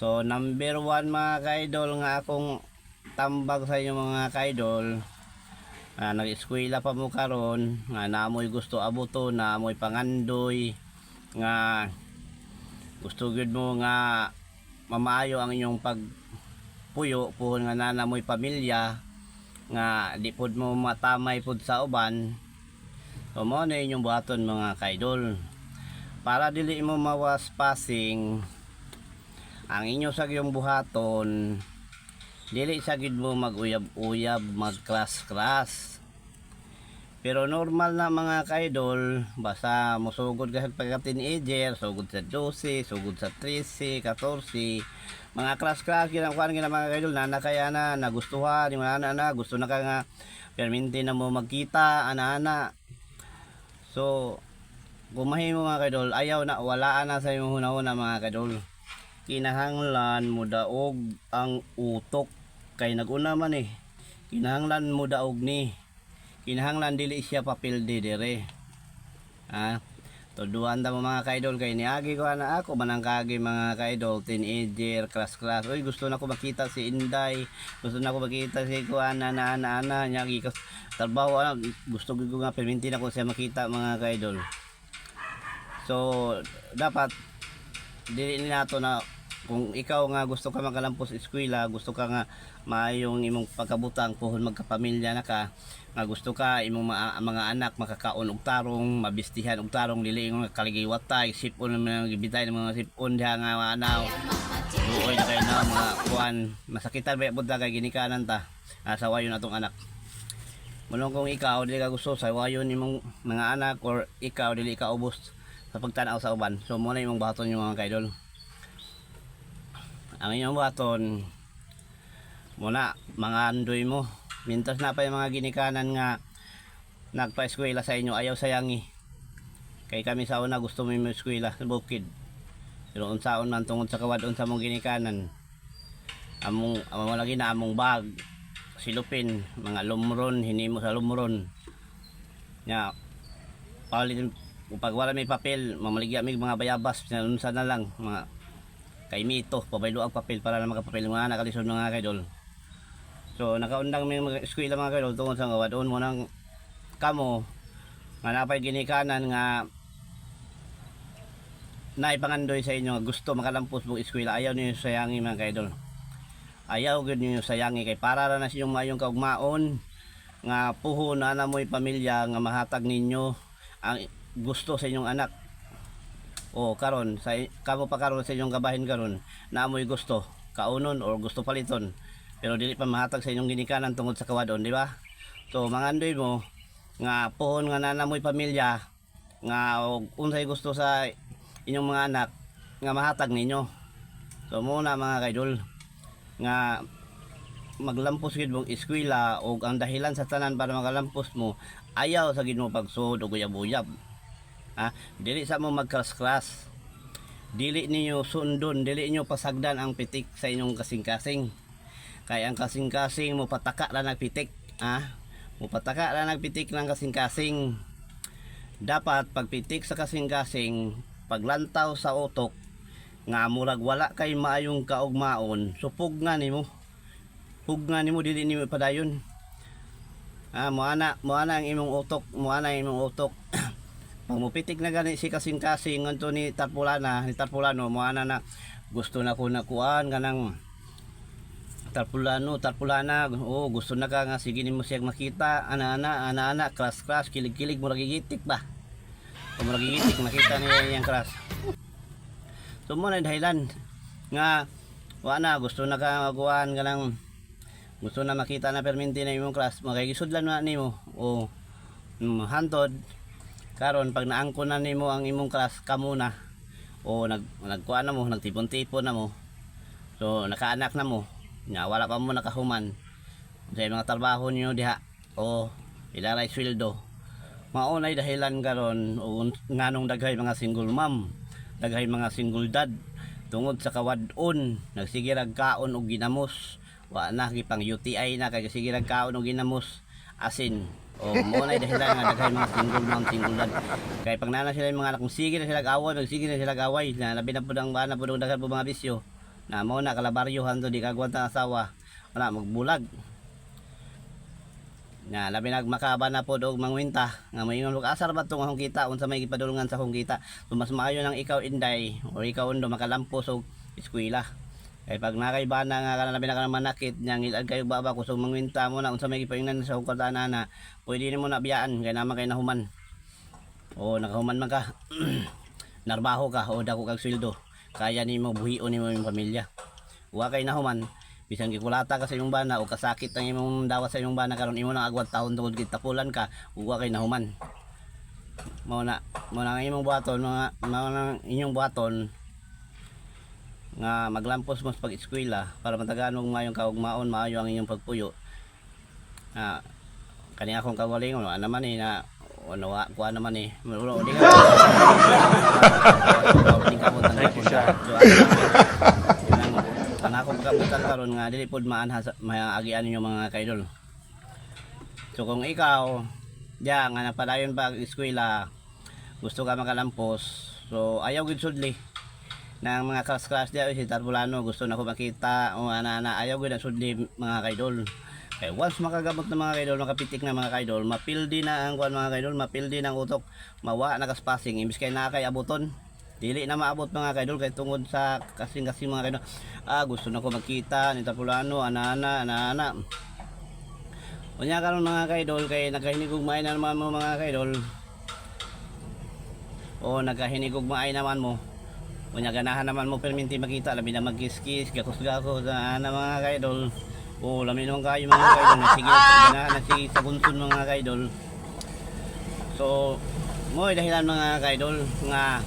So number one, mga kaidol, nga akong tambag sa inyo, mga kaidol, nag-eskwela pa mo karon nga naamoy gusto abuto, naamoy pangandoy nga gusto gyud mo nga mamaayo ang inyong pagpuyo puhon nga nanamoy pamilya nga di pod mo matamay pod sa uban. So mo na inyong buhaton, mga kaidol, para dili mo mawas passing. Ang inyo sa yung buhaton, dili sa gid mo mag-uyab-uyab, mag-crush-crush. Pero normal na, mga kaidol, basta musugod ka sa pagka-teenager, sugod sa 12, sugod sa 13, 14, mga crush-crush, ginakuan gina, mga kaidol, nana kaya na, nagustuhan, yung ana na, gusto na ka nga, perminti na mo magkita, ana-ana. So, kumahin mo, mga kaidol, ayaw na, wala na sa imong hunahuna, mga kaidol. Kinahanglan mo daog ang utok kay naguna man eh. Kinahanglan mo daog ni. Kinahanglan dili siya papildi dire. Ha? Tuduan ta mo, mga kaidol, kay niagi ko ana, ako man ang kagi, mga kaidol, teenager, crush crush. Uy, gusto na ko makita si Inday, gusto na ko makita si kuan ana ana ana niagi ko trabaho ana, gusto ko nga perminti na ko siya makita, mga kaidol. So dapat dili nato na kung ikaw nga gusto ka makalampos eskwela, gusto ka nga maayong imong pagkabutang puhon magkapamilya na ka, nga gusto ka imong mga anak makakaon og tarong, mabistihan og tarong, dili imong kaligiwatay, sipon mga gibitay ng mga sipon diha nga anaw. Luoy na kayo na mga kuan, masakitan ba pud ta kay ginikanan ta. Sawayon atong anak. Mulong kung ikaw dili ka gusto sawayon imong mga anak or ikaw dili ka ubos sa pagtan-aw sa uban. So mo na imong buhaton yung mga kaidol. Ang inyong buhaton muna, mga andoy mo. Mintas na pa yung mga ginikanan nga nagpa-eskwela sa inyo, ayaw sayangi. Kay kami sa una gusto mo yung eskwela sa bukid. Pero unsaon man tungod sa kawadon sa mong ginikanan. Among amo lagi na among bag silupin, mga lumron, hinimo sa lumron. Nya palit pag wala may papel, mamaligya mi mga bayabas, unsa na lang mga kay mito, pabaylo ang papel para na makapapel mga nakalisod, mga kaidol. So nakaundang may mga eskwela, mga kaidol, tungod sa kawadon mo nang kamo nga napay ginikanan nga naipangandoy sa inyo nga gusto makalampos mong eskwela, ayaw niyo sayangi, mga kaidol. Ayaw gyud niyo sayangi kay para ra na sa inyong maayong kaugmaon nga puhon na na mo'y pamilya nga mahatag ninyo ang gusto sa inyong anak. O karon sa kamo pa karon sa inyong kabahin karon na amoy gusto kaunon or gusto paliton pero dili pa mahatag sa inyong ginikanan tungod sa kawadon, di ba? So mangandoy mo nga puhon nga nanamoy pamilya nga og unsay gusto sa inyong mga anak nga mahatag ninyo. So muna, mga kaidol, nga maglampos gid mong eskwela og ang dahilan sa tanan para makalampos mo, ayaw sa gid mo pagsuod og uyab-uyab. Ha, dili sa mo magkras-kras, dili ninyo sundon, dili ninyo pasagdan ang pitik sa inyong kasing-kasing kay ang kasing-kasing mo pataka ra nagpitik. Ha, mo pataka ra nagpitik ng kasing-kasing. Dapat pagpitik sa kasing-kasing, paglantaw sa utok nga murag wala kay maayong kaugmaon, supog nga nimo, pug nga nimo, dili nimo padayon. Ah, moana ang imong utok, moana ang imong utok. Pag mupitik na gani si kasing-kasing ngadto ni Tarpulana, ni Tarpulano, moana na gusto na ko na kuan kanang Tarpulano, Tarpulana, oh, gusto na ka nga sige nimo siya makita, ana ana ana ana, crush crush, kilig-kilig, murag gigitik ba? Kung murag gigitik makita niya iyang crush. So mo na dahilan nga wa na gusto na ka kuan kanang gusto na makita na perminti na imong crush, makagisudlan na nimo o hantod karon pag naangko na nimo ang imong crush kamo na o nagkuan na mo, nagtipon-tipon na mo, so nakaanak na mo nya, wala pa mo nakahuman sa mga trabaho niyo diha o pila ray sweldo. Mao nay dahilan karon o nganong daghay mga single mom, daghay mga single dad, tungod sa kawad-on, nagsige rag kaon og ginamos. Wa na gipang UTI na kay sige rag kaon og ginamos asin. O mo na dahilan nga daghay mga single mom, single dad, kay pag nana sila yung mga anak, sige na sila away, magsige na sila away na labi na pud ang bana pud daghan po mga bisyo. Na mo na kalabaryohan to, di kagwanta ang asawa. Wala magbulag. Nga labi nag makaba na pod og mangwinta nga moingon og asar ba tong akong kita, unsa may gipadulungan sa akong kita. So mas maayo nang ikaw, inday, o ikaw, undo, makalampos og eskwela. Kay pag nakay bana nga kana, labi na ka manakit nya ngilad kayo baba kusog mangwinta mo na unsa may gipaingnan sa akong kwarta na pwede nimo na biyaan kay naman kay nahuman. O nakahuman man ka. Narbaho ka o dako kag sweldo. Kaya nimo buhion nimo imong pamilya. Wa kay nahuman, bisan gikulata ka sa imong bana o kasakit ang imong dawat sa imong bana karon, imo nang agwat taon tungod gitapulan ka ug wa kay nahuman. Mao na ang imong buhaton, mga mao na ang inyong buhaton nga maglampos mo sa pag-eskwela para matagaan mong maayong kaugmaon, maayo ang inyong pagpuyo. Ah, kani akong kagalingon, ano naman eh na ano wa kuha naman eh. Wala di ka. Di ka mo. Thank you, Shaq. Ang akong pagkabutan karon nga dili pod maanha sa maagian ninyo, mga kaidol. So kung ikaw diya nga napadayon pa ang eskwela, gusto ka makalampos, so ayaw gid sudli ng mga crush-crush diya, si Tarbulano gusto na ko makita o ana ana, ayaw gid ang sudli, mga kaidol. Kay once makagamot na, mga kaidol, makapitik na, mga kaidol, mapildi na ang kuan, mga kaidol, mapildi na ang utok, mawa na kaspasing imbis kay naa kay abuton, dili na maabot, mga kaidol, kay tungod sa kasing-kasing, mga kaidol. Ah, gusto na ko makita ni Tarpulano, ana ana ana ana. Unya karon, mga kaidol, kay nagkahinigugmay na naman mo, mga kaidol. O nagkahinigugmay naman mo. Unya ganahan naman mo perminti makita, labi na magkiskis, gakos-gakos ana, mga kaidol. O lami naman kayo, mga kaidol, na sige ganahan na sige sa gunson, mga kaidol. So mo dahilan, mga kaidol, nga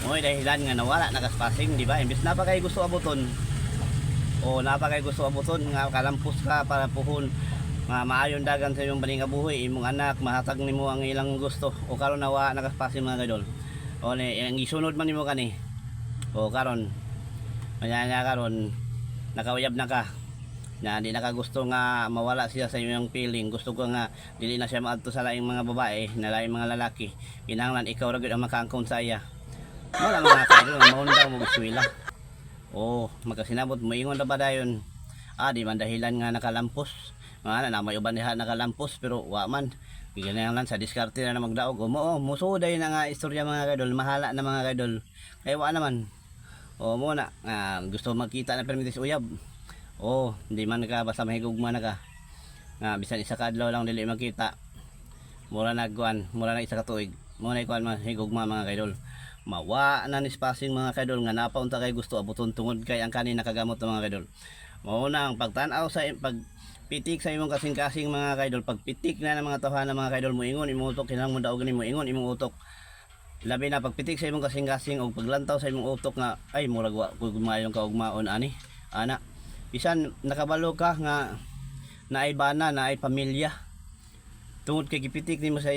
mo'y dahilan nga nawala nakaspasing, di ba? Imbis na pa kayo gusto abuton. O napa kay gusto abuton nga kalampos ka para puhon nga maayon dagan sa imong baningabuhi, imong anak mahatag nimo ang ilang gusto. O karon nawa nakaspasing, mga kaidol. O ni ang gisunod man nimo kani. O karon manya karon nakauyab na ka na di nakagusto nga mawala siya sa iyong feeling, gusto ko nga dili na siya maadto sa laing mga babae na laing mga lalaki, kinahanglan ikaw ra gyud ang makaangkon sa iya. Wala, mga kaidol, maundang mo eskwela. Oh, magkasinabot moingon ra ba dayon? Ah, di man dahilan nga nakalampos. Nga na may uban diha nakalampos pero wa man. Giganyan lang sa diskarte na na magdaog. O mo, musuday na nga istorya, mga kaidol, mahala na, mga kaidol. Kay wa naman. O mo na nga gusto magkita na permitis uyab. Oh, hindi man ka basta mahigugma na ka. Nga bisan isa ka adlaw lang dili magkita. Mura na kuan, mura na isa ka tuig. Mo na kuan mahigugma, mga kaidol. Mawa na ni spacing, mga kaidol, nga napaunta kay gusto abuton tungod kay ang kanin nakagamot ng mga kaidol. Mao na ang pagtan-aw sa pag pitik sa imong kasing-kasing, mga kaidol, pagpitik na ng mga tawhana, mga kaidol, moingon imong utok, kinahanglan mo daog ni moingon imong utok. Labi na pagpitik sa imong kasing-kasing o paglantaw sa imong utok nga ay murag wa ko maayong kaugmaon ani. Ana, bisan nakabalo ka nga naay bana, naay pamilya. Tungod kay gipitik nimo sa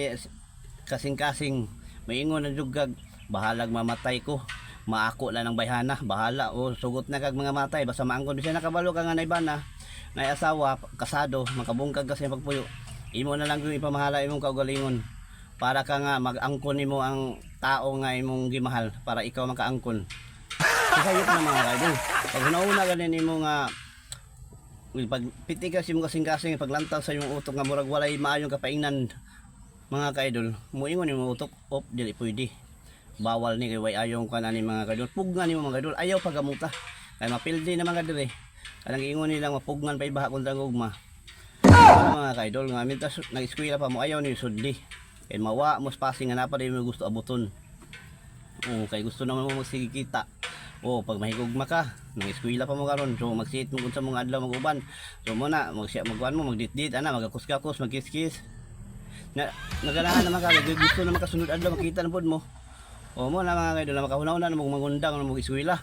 kasing-kasing, maingon na jud kag bahalag mamatay ko, maako lang ng bayhana, bahala o sugot na kag mga matay basta maangkon. Bisan nakabalo ka nga naay bana, naay asawa, kasado, makabungkag ka sa iyong pagpuyo, imo na lang yung ipamahala imong kaugalingon para ka nga mag-angkon nimo ang tao nga imong gimahal, para ikaw makaangkon. Kasayop na, mga kaidol, pag hunauna ganin nimo nga pag pitik ka sa imong kasing-kasing, paglantaw sa imong utok nga murag walay maayong kapaingnan, mga kaidol, muingon imong utok, op, dili pwede, bawal ni kay way ayong kanan ni, mga kaidol. Pugnan nimo, mga kaidol, ayaw pagamuta kay mapildi na, mga kaidol eh. Kanang ingon nilang mapugnan pa ibaha kontra ang ugma. Ano, mga kaidol, nga mintas nag-eskwela pa mo, ayaw ni sudli kay mawa mo spacing nga napa mo gusto abuton. Oo, kay gusto naman mo magsige kita. Oo, pag mahigugma ka, nang eskwela pa mo karon, so magsit mo kung sa mga adlaw mag-uban. So mo na, magsiya magkuan mo, magditdit ana, magakus-gakus, magkiskis. Na naganahan naman ka, gusto na makasunod adlaw makita na pod mo. O mo na, mga kaidol, makahuna-una na mo mangundang na mo eskwela.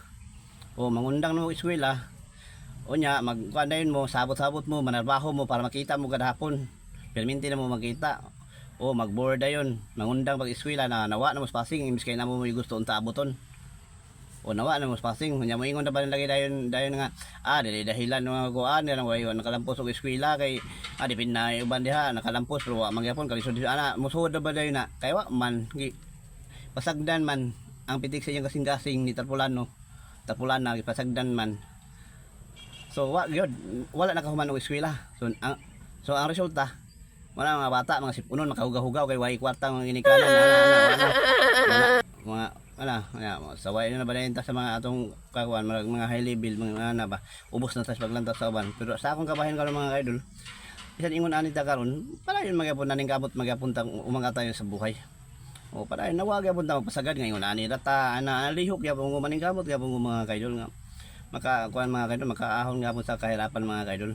O mangundang na mo eskwela. O nya, magkuan dayon mo, sabot-sabot mo, manarbaho mo para makita mo kada hapon. Perminti na mo makita. O magboard dayon, mangundang pag eskwela na nawa na mo spacing imbis kay namo mo gusto unta abuton. O nawa na mo spacing, nya moingon na ba lagi dayon dayon nga ah dili dahilan mga kuan nga way nakalampos og eskwela kay ah di pinay uban diha nakalampos pero wa man gyapon kalisod ana, musuod na ba dayon na kay wa man gi Pasagdan man ang pitik sa iyong kasing-kasing ni Tarpulano, Tarpulana pasagdan man. So wa gyud, wala nakahuman og eskwela. So ang resulta, wala mga bata, mga sipunon, makahugaw-hugaw kay way kwarta mga ginikanan, ana ana ana. Wala, mga ana, ana, saway na ba sa mga atong kakuan, mga high level, mga ana ba, ubos na sa paglantaw sa uban. Pero sa akong kabahin karon, mga idol, bisan ingon ani ta karon, padayon magyapon na ning kabot magyapon tang umangat tayo sa buhay. O padayon na wa gyapon ta magpasagad nga ingon ani rata ana, lihok gyapon ko maning kamot gyapon ko, mga kaidol, nga maka kuan, mga kaidol, makaahon gyapon sa kahirapan, mga kaidol.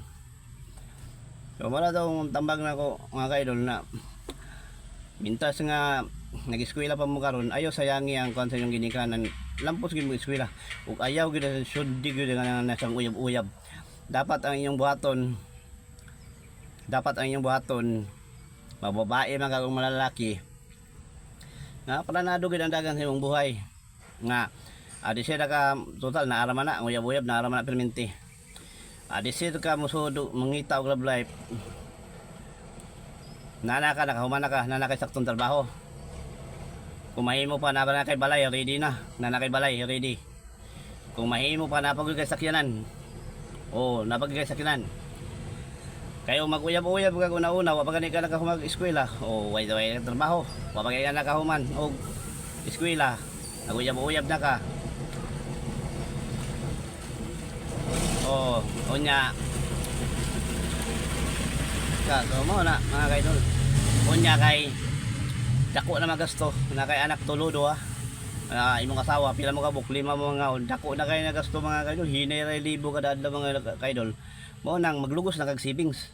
So wala daw tambag na ko, mga kaidol, na mintas nga nag-eskwela pa mo karon, ayaw sayangi ang kuan sa inyong ginikanan, lampos gid mo eskwela ug ayaw gid suddi gid nga nasang uyab-uyab. Dapat ang inyong buhaton, mababae man ka kung malalaki, nga planado gid ang dagan sa imong buhay nga adi siya ka total naara man na ang uyab-uyab, naara man na perminti, adi siya ka musuod mangita og love life, nana ka nakahuman na ka, nana kay saktong trabaho. Kung mahimo pa, na kay balay ready na, nana kay balay ready. Kung mahimo pa, napag kay sakyanan o napag kay sakyanan kayo, mag-uyab-uyab ka una-una, wa pa gani ka nakahumag eskwela o way way trabaho, wa pa gani ka nakahuman og eskwela, nag-uyab-uyab na ka. O unya ka, so mo na, mga kaidol, unya kay dako na magasto na kay anak tulo duha, imong asawa pila mo kabuk, lima mo nga, dako na kay nagasto, mga kaidol, hinay ra libo kada adlaw, mga kaidol. Mo nang maglugos na kag savings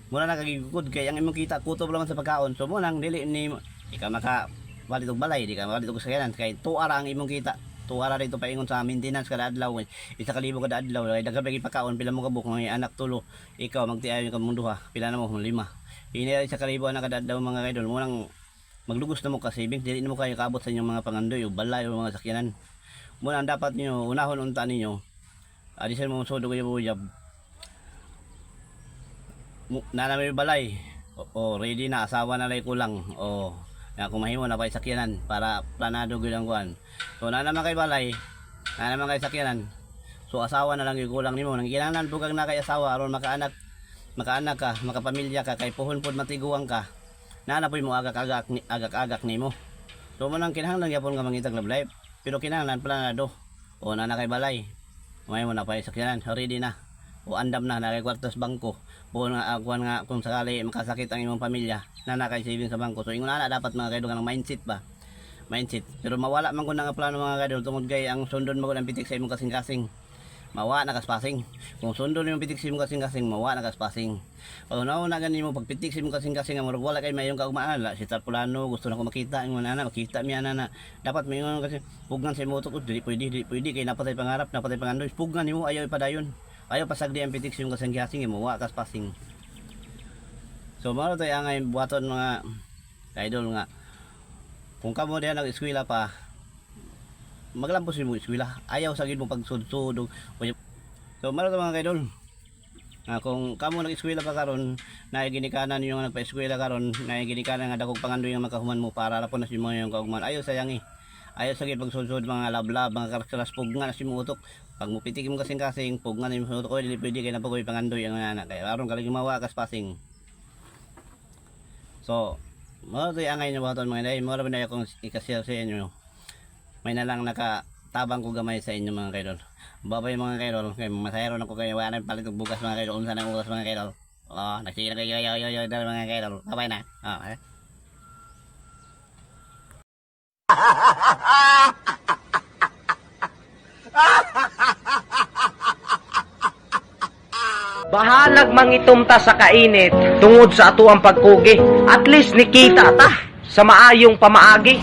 muna na kagigukod kay ang imong kita kutob lang sa pagkaon. So mo nang dili ni di ka maka balit og balay, di ka makalit og sakyanan kay tuara ang imong kita, tuara rito paingon sa maintenance kada adlaw, 1,000 kada adlaw kay daghan pa pagkaon. Pila mo kabuk mga anak? Tulo. Ikaw magtiayon ka mong duha, pila na mo? Lima. Hinay 1,000 na kada adlaw, mga kaidol. Mo nang maglugos na mo ka savings, dili na mo kayo kaabot sa inyong mga pangandoy o balay o mga sakyanan. Mo nang dapat niyo unahon unta ninyo adi sa mo sudog uyab na may balay o, ready na, asawa na lay kulang o na kung mahimo na pa sakyanan para planado gyud ang kuan. So na naman kay balay, na naman kay sakyanan, so asawa na lang yung kulang nimo. Nang kinahanglan pud kang na kay asawa aron makaanak, makaanak ka, makapamilya ka, kay puhon pod matiguang ka na na mo agak-agak agak-agak nimo. So mo nang kinahanglan gyapon nga mangitag love life, pero kinahanglan planado o na na kay balay, may mo na pa sakyanan ready na o andam na na kay kwarta sa bangko po nga kuan nga kung sakali makasakit ang imong pamilya na na kay savings sa bangko. So ingon ana dapat, mga kaidol, ang mindset ba, mindset. Pero mawala man ko na nga plano, mga kaidol, tungod kay ang sundon mo ang pitik sa imong kasing-kasing, mawa na kaspasing. Kung sundon yung pitik sa imong kasing-kasing, mawa na kaspasing. Pag una gani mo pagpitik sa imong kasing-kasing nga murag wala kay mayong kaugmaan la si Tarpulano, gusto na ko makita ingon ana, makita mi ana na dapat moingon kasi pugnan sa imong utok, "Oh, dili pwede, dili pwede kay napatay pangarap, napatay pangandoy." Pugnan nimo, ayaw ipadayon, ayaw pasagdi ang pitik sa imong kasing-kasing, mo wa kaspasing. So mao tayo ang buhaton, mga kaidol, nga kung kamo diha nag-eskwela pa, maglampos mo eskwela, ayaw sa gid mo pagsudsud. So mao to, mga kaidol, nga kung kamo nag-eskwela pa karon, na ginikanan niyo nga nagpa-eskwela karon, na ginikanan nga dakong pangandoy nga makahuman mo para ra po na si mo yung kaugman, ayaw sayangi, ayaw sa gid pagsudsud mga lablab, mga karas, pugnan na si mo utok. Pag mupitik mo kasing-kasing, pugnan na mo utok, "Oy, dili pwede kay napagoy pangandoy ang anak kay aron ka mawa kas passing." So mao to angay na buhaton, mga inday. Mao ra ba na akong ikashare sa inyo. May na lang nakatabang ko gamay sa inyo, mga kaidol. Babay, mga kaidol, kay masayro na ko kay wala palit og bugas, mga kaidol. Unsa nang oras, mga kaidol? Oh, nagsige na kayo yo yo yo mga kaidol. Babay na. Oh, eh. Bahalag mangitom ta sa kainit tungod sa ato ang pagkugi. At least nikita ta sa maayong pamaagi.